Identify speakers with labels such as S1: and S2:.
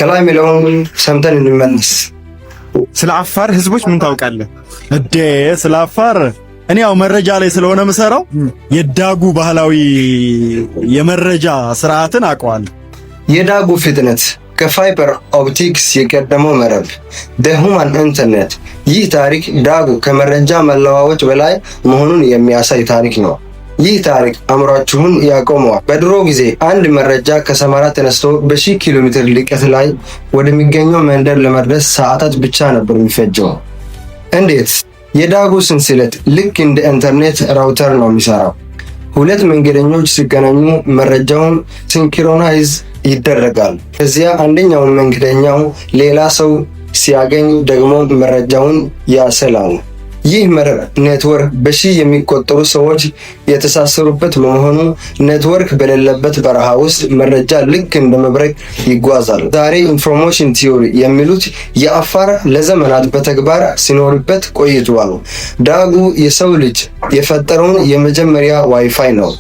S1: ከላይ የሚለውን ሰምተን እንመለስ።
S2: ስለ አፋር ህዝቦች ምን ታውቃለህ?
S3: እዴ፣ ስለ አፋር እኔ ያው መረጃ ላይ ስለሆነ የምሰራው የዳጉ ባህላዊ የመረጃ ስርዓትን አውቀዋለሁ።
S1: የዳጉ ፍጥነት፣ ከ fiber optics የቀደመው መረብ፣ the human internet። ይህ ታሪክ ዳጉ ከመረጃ መለዋወጫ በላይ መሆኑን የሚያሳይ ታሪክ ነው። ይህ ታሪክ አእምሯችሁን ያቆመዋል። በድሮ ጊዜ አንድ መረጃ ከሰመራ ተነስቶ በሺህ ኪሎ ሜትር ርቀት ላይ ወደሚገኘው መንደር ለመድረስ ሰዓታት ብቻ ነበር የሚፈጀው። እንዴት? የዳጉ ሰንሰለት ልክ እንደ ኢንተርኔት router ነው የሚሰራው። ሁለት መንገደኞች ሲገናኙ መረጃውን synchronize ይደረጋል። ከዚያ አንደኛው መንገደኛው ሌላ ሰው ሲያገኝ ደግሞ መረጃውን ያሰላል። ይህ መረብ ኔትወርክ በሺህ የሚቆጠሩ ሰዎች የተሳሰሩበት በመሆኑ ኔትወርክ በሌለበት በረሃ ውስጥ መረጃ ልክ እንደ መብረቅ ይጓዛል። ዛሬ information theory የሚሉት የአፋር ለዘመናት በተግባር ሲኖርበት ቆይቷል። ዳጉ የሰው ልጅ የፈጠረውን የመጀመሪያ ዋይፋይ ነው።